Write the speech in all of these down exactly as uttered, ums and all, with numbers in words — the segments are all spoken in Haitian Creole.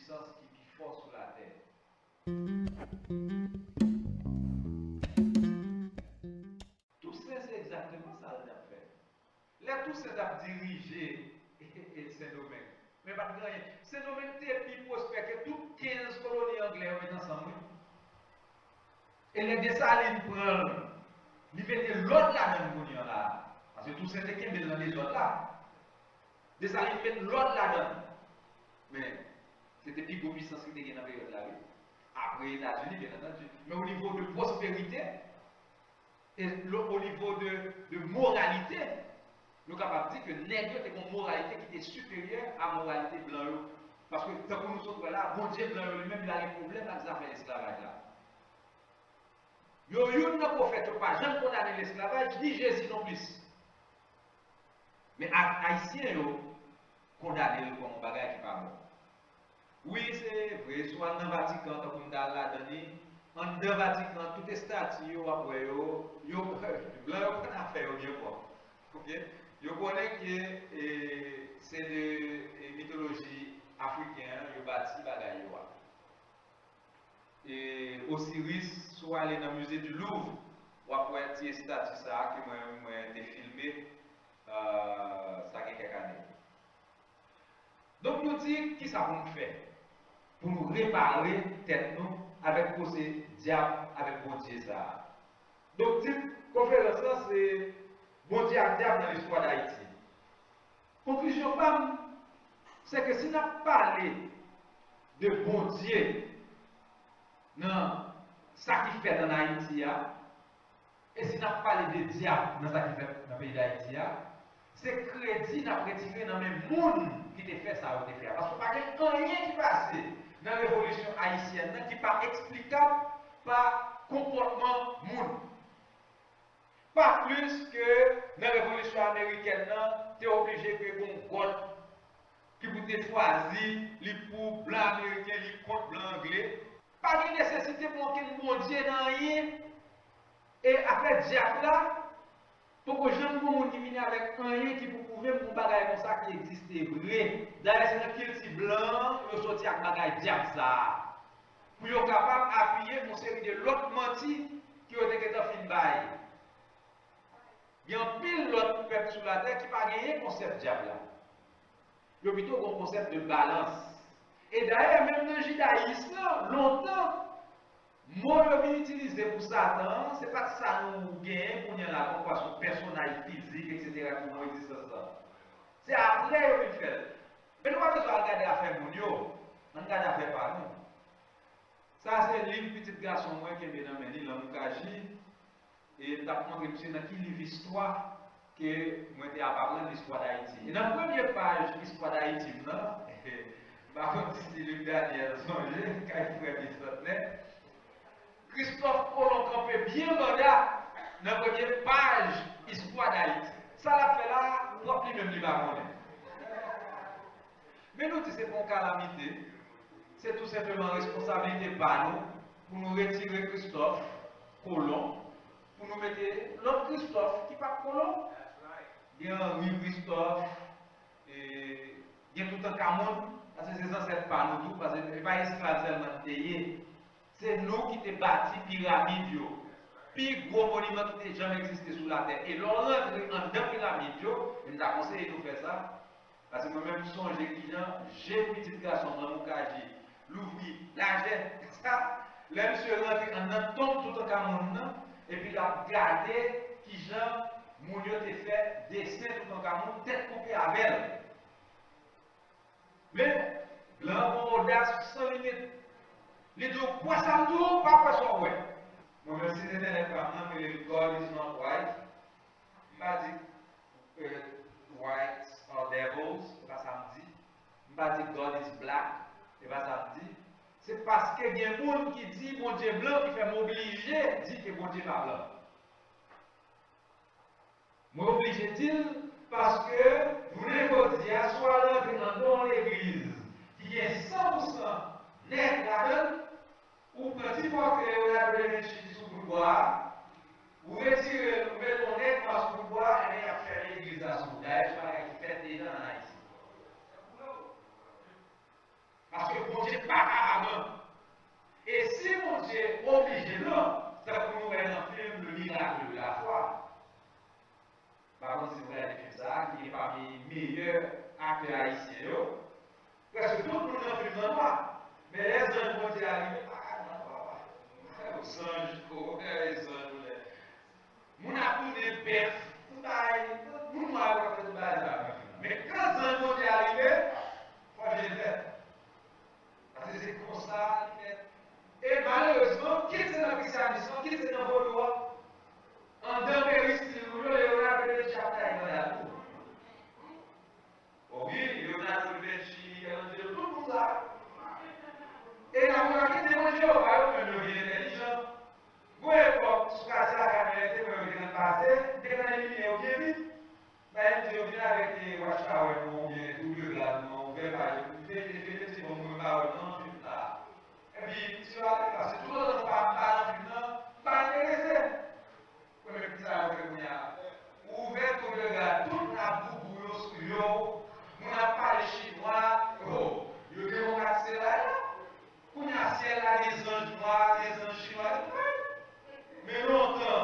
pwisans ki pi fò sou latè. Tousen se egzakteman sa l t ap fè. Lè Tousen t ap dirije Sendomeng, men pa t gen anyen. Sendomeng te pi pwospè ke tout kenz koloni anglè yo met ansanm, wi. E lè Desalin pran l, li mete lòd ladan l kounye a la. Paske Tousen te kenbe l nan dezòd la. Desalin met lòd ladan l. Men, se te pi gwo pwisans ki te gen nan peryòd la, wi. Apre Etazini, byen antandi. Men o nivo de pwosperite, e lo, o nivo de, de moralite, nou kapab di ke nèg yo te gen yon moralite ki te siperyè a moralite blan yo. Paske, tankou nou sot wè la, Bondye blan yo li menm, li pa gen pwoblèm ak zafè esklavaj la. Yo, youn nan pwofèt yo pa janm kondane lesklavaj, ni Jezi nonplis. Men a, Ayisyen yo kondane l kòm yon bagay ki pa bon. Wi, se vre, si w al nan Vatikan, tankou m t al ladan li, anndan Vatikan, tout estati yo, w ap wè yo, yo, blan yo konn afè yo byen fò. Oke? Yo konnen ke, e, se de, e, mitoloji afriken an yo bati bagay yo a. E, Osiris, si w ale nan Musée du Louvre, w ap wè ti estati sa a ke mwen, mwen te filme, euh, sa gen kèk ane. Donk, nou di, kisa pou nou fè pou nou repare tèt nou avèk pwosè dyab avèk Bondye sa a? Donk, tit konferans lan, se Bondye ak dyab nan listwa Dayiti. Konklizyon pa m, se ke si n ap pale de Bondye nan sa ki fèt ann Ayiti a, e si n ap pale de dyab nan sa ki fèt nan peyi Dayiti a, se kredi n ap retire nan men moun ki te fè sa yo te fè a. Paske pa gen anyen ki pase nan revolisyon ayisyèn nan ki pa eksplikab pa konpòtman moun. Pa plis ke nan revolisyon amerikèn nan, te oblije ke gen yon God ki pou te chwazi, li pou blan ameriken, li kont blan angle. Pa gen nesesite pou okenn Bondye nan anyen. E afè dyab la, poko janm gen moun ki vini avèk anyen ki pou pwouve m yon bagay konsa ki egziste vre. Dayè, se nan kilti blan yo soti ak bagay dyab sa a. Pou yo kapab apiye yon seri de lòt manti ke yo te gentan fin bay. Gen anpil lòt pèp sou latè ki pa genyen konsèp dyab la. Yo pito gen yon konsèp de balans. E dayè, menm nan jidayis lan, lontan, mo yo vin itilize pou Satan an, se pa t sa nou genyen kounye a la, konkwa se yon pèsonaj fizik, etsetera, ki nan egzistans lan. Se apre yo vin fè l. Men nou pa bezwen al gade afè moun yo. Ann gade afè pa nou. Sa a se liv pitit gason mwen kenbe nan men li, Lanmoukaji, e m t ap montre misye nan ki liv istwa ke mwen te ap aprann listwa Dayiti. E nan premye paj istwa Dayiti m nan, m pa konn si Luc Daniel sonje, kay frè Bisantnè, Kristòf Kolon kanpe byen banda nan premye paj istwa Dayiti. Sa l ap fè la a, pwòp li menm li pa konnen. Men nou di se pa yon kalamite, se tou senpleman responsablite pa nou pou nou retire Kristòf Kolon, pou nou mete lòt Kristòf ki pa t Kolon. Gen Henri Kristòf, e, gen Toutankamonn, paske se zansèt pa nou tou, paske e pa esklav sèlman n te ye. Se nou ki te bati piramid yo. Pi gwo moniman ki te janm egziste sou latè. E lè w rantre anndan piramid yo, e m ta konseye nou fè sa, paske mwen menm m sonje kijan je pitit gason m, Lanmoukaji, louvri lajè konsa, lè misye rantre anndan tonm Toutankamonn nan, epi l ap gade kijan moun yo te fè desen Toutankamonn, tèt koupe avè l. Men, blan an gen yon odas san limit. Li di w, kwè sa m di w, pa kwè sa w wè. Mwen menm, sit entènèt pa m nan, m rele l God is not white. M pa di, euh, whites are devils, se pa sa m di. M pa di God is black, se pa sa m di. Se paske gen moun ki di Bondye blan ki fè m oblije di ke Bondye pa blan. Mwen oblije di l, paske jounen jodi a, si w al rantre anndan yon legliz ki gen san pou san nèg ladan l, ou pran ti pòtre Leonardo da Vinci ki sou bout bwa a, ou retire l, ou mete yon nèg nwa sou bout bwa a, enben, y ap fè legliz la sou ou. Dayè, se yon bagay ki fèt deja ann Ayiti. Paske Bondye Ayisyen yo, prèske tout moun nan fim nan nwa. Men lè zanj Bondye a rive, pa ka nwa, papa. Zanj, oh, zanj, moun ap tounen bèf, tout bagay, moun nwa yo ap fè tout bagay sa yo. Men kan zanj Bondye a rive, fò vye fèt. Paske se konsa li fèt. E malerezman, kit se nan krisyanis lan, kit se nan vodou a, anndan peristil nou yo, Leonardo da Vinci ap taye banda tou. O wi, Leonardo da Vinci, Michelangelo, tout moun sa. E n ap remake temwen Jewova yo menm yo vin entèlijan. Gon epòk, sou katye lakay mwen rete, mwen yo te konn pase, m te konn elimine yo byen vit. Bagay m di yo, vin avèk, eh, watch tower nou an, oubyen double glad nou an, ouvè paj, fete, fete, se bon, mwen pa wè nan fim sa. Epi, misye yo ale, paske toutotan nou pa, pa nan fim nan, m pa enterese. Premye fim sa yo fè kounye a. Ouvè double glad, tout moun ap boubou yo sou yo, moun ap pale chinwa, oh, yo te yon kat se la la. Kounye a, syèl la gen zanj nwa, gen zanj chinwa, gen tout bagay. Men lontan,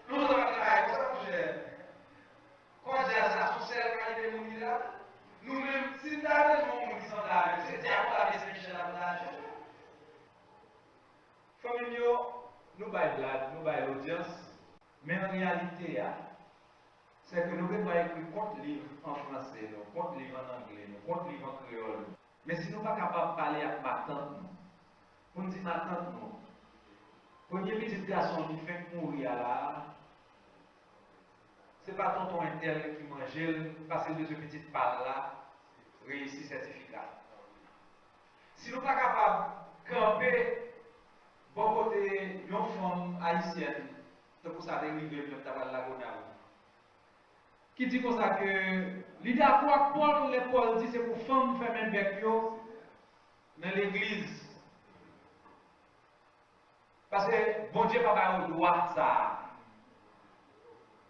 lontan pa t gen bagay konsa, monchè. Kò dyaz la, se yon sèl kalite moun ki la. Nou menm, si n ta jwenn yon moun ki sanble avè nou, se dyab la, mesye Michel la pou n ta al chèche. Fanmi m yo, nou bay blag, nou bay lodyans, men an reyalite a, se ke nou gen dwa ekri kont liv an franse, nou, kont liv an angle, nou, kont liv an kreyòl, nou. Men si nou pa kapab pale ak matant nou, pou n di matant nou, premye pitit gason ki fenk mouri a la a, se pa tonton entèl ki manje l, paske l bezwen pitit pa l la reyisi sètifika. Si nou pa kapab kanpe bò kote yon fanm ayisyèn, tankou sa te rive m lè m ta pral Lagonav, ki di konsa ke li dakò ak Pòl lè Pòl di se pou fanm fèmen bèk yo nan legliz. Paske Bondye pa ba yo dwa sa a.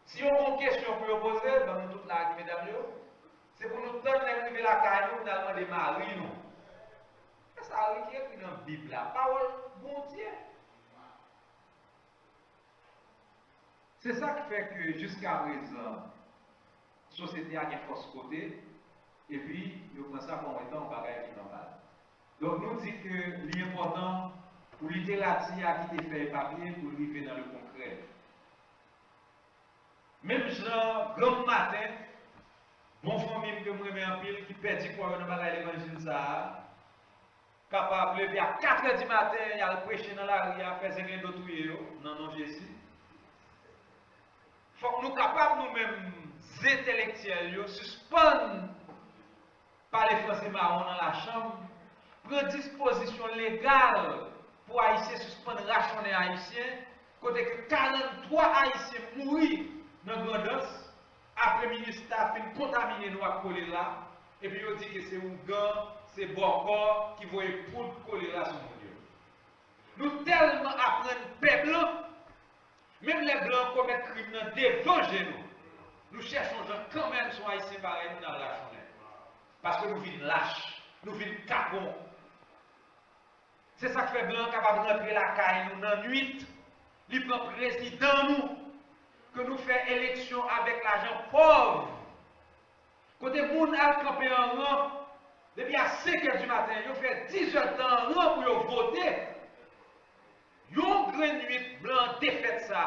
Si yo gen yon kesyon pou yo poze, ban nou tout la ak medam yo, se pou nou tann lè n rive lakay nou, n al mande mari nou. E sa wi ki ekri nan Bib la, pawòl Bondye. Se sa k fè ke jiskaprezan, sosyete a gen fòs kote, epi yo pran sa kòm etan yon bagay ki nòmal. Donk, nou di ke li enpòtan pou literati a kite fèy papye pou l rive nan le konkrè. Menm jan granm maten, bon fanmi m ke m renmen anpil, ki pèdi kò yo nan bagay levanjil sa a, kapab leve a katrè di maten, y al preche nan lari a, fè zenglendo touye yo, nan non Jezi. Fòk nou kapab, nou menm, entelektyèl yo, sispann pale franse mawon nan lachanm, pran dispozisyon legal pou Ayisyen sispann rachonnen Ayisyen, kote ke karanntwa Ayisyen mouri nan Grandans, apre Minista fin kontamine nou ak kolera, epi yo di ke se ougan, se bòkò ki voye poud kolera sou moun yo. Nou tèlman aprann pè blan, menm lè blan an komèt krim nan devan je nou, nou chèche yon jan kanmenm, se yon Ayisyen parèy nou, n al rachonnen. Paske nou vin lach, nou vin kapon. Se sa k fè blan an kapab rantre lakay nou nan nwit, li pran prezidan nou, ke nou fè eleksyon avèk lajan pòv. Kote moun al kanpe an ran, depi a senk è di maten, yo fè diz è tan an ran pou yo vote. Yon grenn nwit, blan an defèt sa.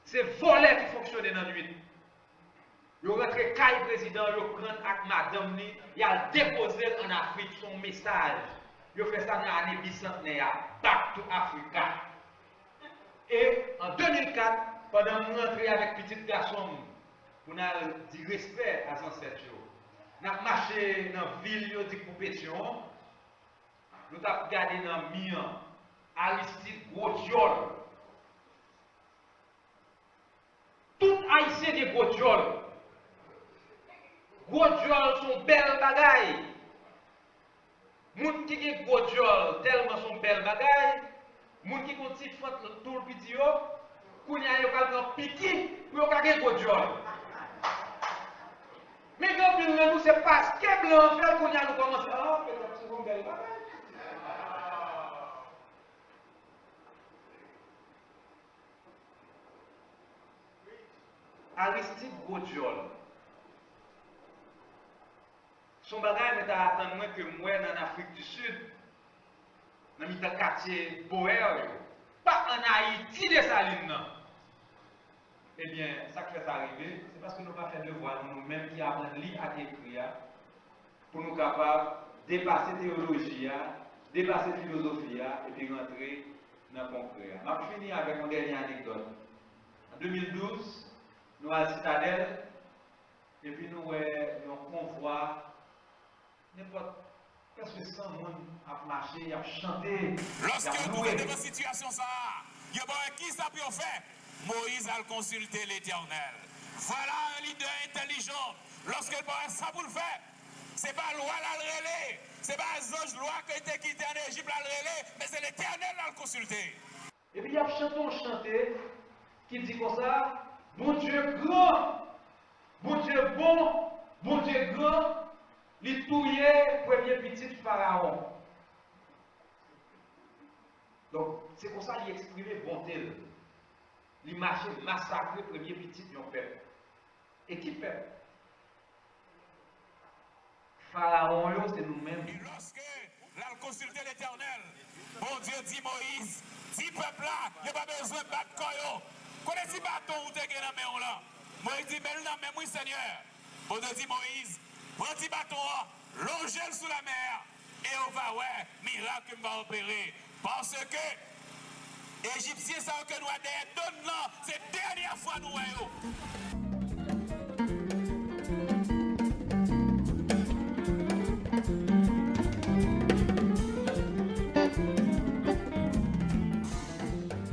Se vòlè ki fonksyone nan nwit. Yo rantre kay prezidan, yo pran l ak madanm li, y al depoze l ann Afrik, se yon mesaj. Yo fè sa nan ane bisantnè a, Back to Africa. E an de mil kat, pandan m rantre avèk pitit gason m pou n al di respè a zansèt yo, n ap mache nan vil yo di pou Petyon an, nou t ap gade nan mi an, Aristide gwo dyòl. Tout Ayisyen gen gwo dyòl. Gwo dyòl se yon bèl bagay. Moun ki gen gwo dyòl tèlman se yon bèl bagay, moun ki gen yon ti fant tou l piti yo, kounye a yo pral pran piki pou yo ka gen gwo dyòl. Men gen anpil nan nou, se paske blan an fè l, kounye a nou kòmanse, ah, petèt se yon bèl bagay. Aristide gwo dyòl. Se yon bagay mwen ta atann mwen ke m wè nan Afrik di Sid, nan mitan katye Boer yo, pa ann Ayiti Desalin nan. Ebyen, sa k fè sa rive, se paske nou pa fè devwa nou, nou menm ki aprann li ak ekri a, pou nou kapab depase teyoloji a, depase filozofi a, epi rantre nan konkre a. M ap fini avèk yon dènye anekdòt. An de mil douz, nou al Sitadèl, epi nou wè yon konvwa, nenpòt, prèske san moun ap mache, y ap chante, y ap louwe. Lòske yo twouve devan sitiyasyon sa a, yo pa wè kisa pou yo fè. Moyiz al konsilte Letènèl. Vwala yon lidè entèlijan. Lòske l pa wè sa pou l fè, se pa lwa l al rele, se pa zanj lwa ke te kite ann Ejip la l rele, men se Letènèl l al konsilte. Epi y ap chante yon chante ki di konsa, Bondye gran, Bondye bon, Bondye gran, li touye premye pitit Farawon. Donk, se konsa li eksprime bonte l. Li mache masakre premye pitit yon pèp. E ki pèp? Farawon yo, se nou menm. E lòske l al konsilte Letènèl, Bondye di Moyiz, di pèp la, yo pa bezwen bat kò yo. Kote ti baton ou te gen nan men w lan? Moyiz di, men l nan men m wi, Senyè. Bondye di Moyiz, pran ti baton an, lonje l sou lamè a, e w va wè mirak ke m va opere. Paske Ejipsyen sa yo ke nou wè dèyè do n lan, se dènyè fwa nou wè yo.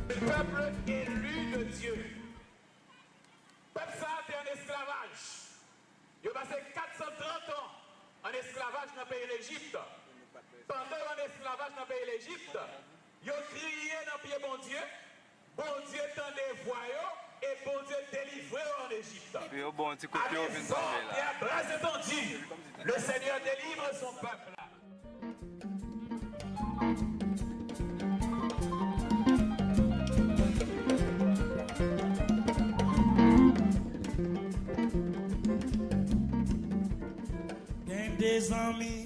Le peuple élu de Dieu. Pèp sa a te an esklavaj. Yo pase kat san trant an an esklavaj nan peyi Lejip. Pandan yo an esklavaj nan peyi Lejip, yo kriye nan pye Bondye. Bondye tande vwa yo e Bondye delivre yo an Ejip. Epi yo ba yon ti kout pye, yo vin tonbe la. À l'effort et à bras étendus, le Seigneur délivre son peuple. Gen de zanmi